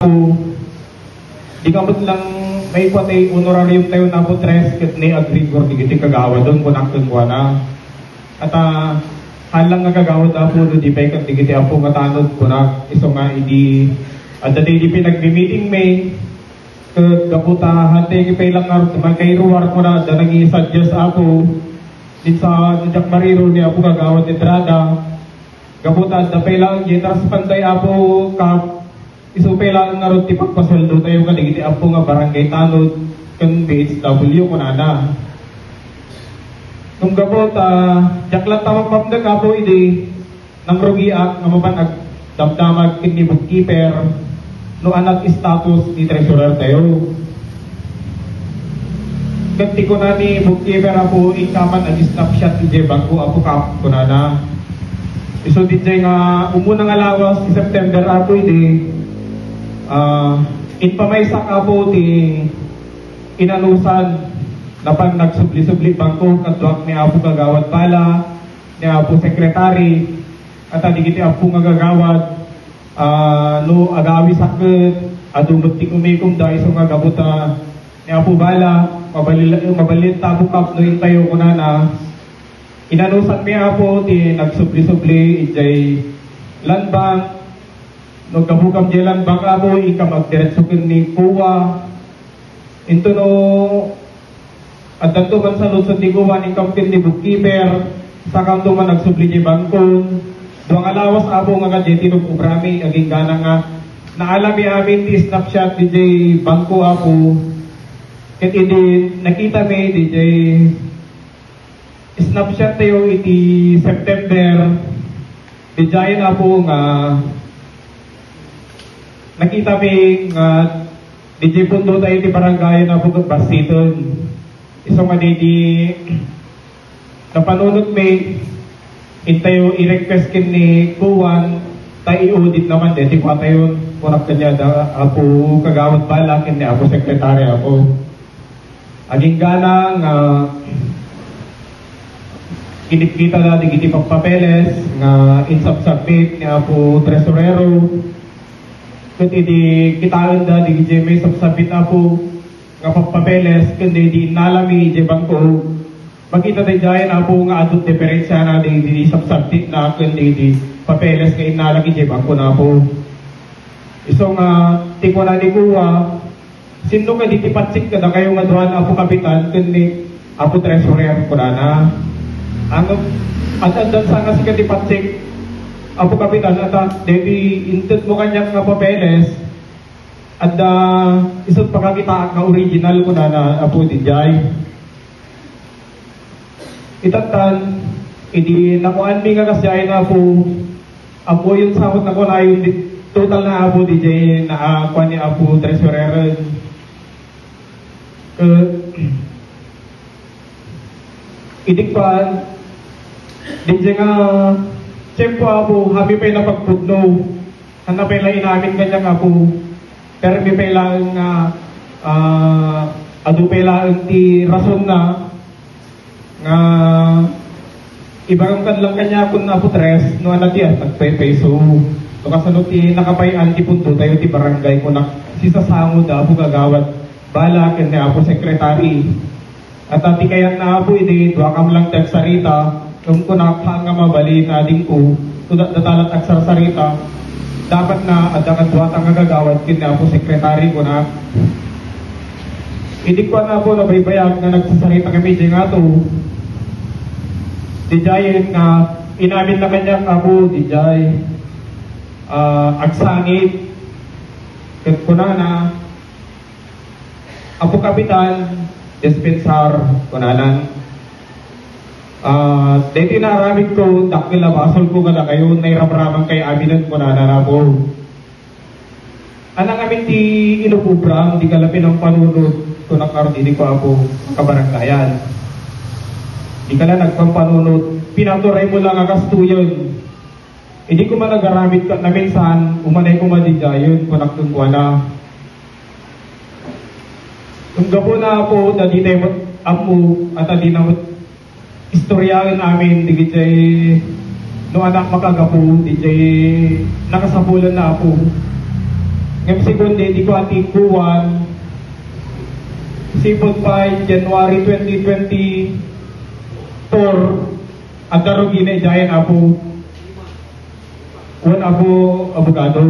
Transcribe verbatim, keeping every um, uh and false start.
Apo, di ka met lang maikua ti honorarium tayo, Apo Tres, ket ni agrigor digiti kagawad, kunak kenkuana. Ata, haan lang nga kagawad, Apo, no di pay ket digiti Apo nga tanod, kunak, isu nga idi, adda ti idi pinagmi-meeting mi, ket gapu ta, hati pay lang nga, makairuar, kunak, adda nangisuggest, Apo, din sa, diak mariro ni Apo kagawad Edrada, gapu ta, adda pay lang, di transpanday, Apo, Kap, Isu pay laeng ngarud ti pagpasueldo tayo kadagiti Apo nga barangay tanod ken B H W, kunana. Nung gapu ta, diak latta mapamdek, Apo, idi nangrugiak nga mapan agdamdamag ken ni bookkeeper no anat status ni treasurer tayo. Ket ti kuna ni bookkeeper, Apo, inka man ag-snapshot idiay bangko, Apo Kap, kunana. Isu diay nga umuna nga lawas ti September, Apo, idi, ah, inpamaysak, Apo, ti inanusan napan nagsubli-subli bangko kaduak ni Apo Kagawad Bala, ni Apo Secretary, ata digiti Apo nga gagawad, ah, no agawisak ket adu met ti kumikomda isu nga gapu ta ni Apo Bala, mabali-, mabalin ta Apo Kap no intayo kunana, inanusanmi, Apo, ti nagsubli-subli idiay land bank. No gapu kam diay land bank, Apo, inka agdiretso ken ni COA. Into no addanto man saludsod ni COA, inkam ken ni bookkeeper, sakanto man agsubli diay bangko. Dua nga lawas, Apo, nga kadiay tinugobrami, agingga nga naalami amin ti snapshot diay bangko, Apo. Ket idi nakitami diay snapshot tayo iti September, diay, Apo, nga nakitami nga diay pundo tayo iti barangay, Apo, ket bassiten. Isu nga idi napanunotmi, intayo i-request ken ni COA ta i-audit naman diay ti kuatayo, kunak kaniada, Apo Kagawad Bala, ken ni Apo Secretary, Apo. Agingga nga kinikita da digiti papeles nga insubsubmit ni Apo Tresurero. Ket idi kitaen da digiti may subsubmit, Apo, nga papeles, ken idi innalami idiay bangko, makita daydiay, Apo, nga adu diferensiana dagiti subsubmit na ken dagiti papeles nga innalak idiay bangko na, Apo. Isu nga ti kuna ni COA, "Sinno kadi ti patsit kadakayo nga dua, Apo Kapitan, ken ni Apo Treasurer?" kunana. Ano, at addan sa nga sika ti patsit, Apo Kapitan, ata, deti inted mo kaniak nga papeles, adda isut pakakitaak nga original, kunana, Apo, diay. Itattan, idi nakuanmi nga kasdiay, Apo, ammoyon sa met nakunayon di total na, Apo, diay na, ah, kuan ni Apo Treasurer. Eh, idi kuan, diay nga tiempo, Apo, happy pay napagpudno. Ania pay la inamin kaniak, Apo. Permi pay laeng nga, ah, adu pay laeng ti rasonna nga ibagam kan lang kaniak, Apo Tres, no ania ti at nagpaypayso. No kasano ti nakapay-an ti pundo tayo ti barangay, kunak, sisasango da Apo Kagawad Bala ken ni Apo Secretary. Ata ti kayatna, Apo, idi duakam lang ti agsarita, ngem kunak, haan nga mabalin, adingko, no da-, datalat agsarsarita, dapat na adda kaduata nga gagawad ken ni Apo Secretary, kunak. Idi kuan, Apo, nabaybayag nga nagsasarita kami diay ngato, diay nga inamin na kaniak, Apo, diay, ah, agsangit, ket kunana, "Apo Kapitan, dispensar," kunanan. "Ah, deti naaramidko, dakkel a basolko kadakayo, nairamraman kay aminen," kunanan, Apo. "Ania ngamin ti inubobram, dika la pinampanunot," kunak ngarud idi ko, Apo, kabarangayan. "Dika la nagpampanunot, pinaturay mo lang a gastoyen." Idi koma nagaramid ket naminsan, umanay koma didiayen, kunak kenkuana. Ngem gapuna, Apo, ta ditayo met ammo, ata dina met istoryaen amin, digidiay no anak makagapu, didiay nakasapulan na, Apo. M C Conde, di ko ati kuwan, sipud pay January twenty twenty-four, agkarugina idiayen, Apo. Wen, Apo Abogado.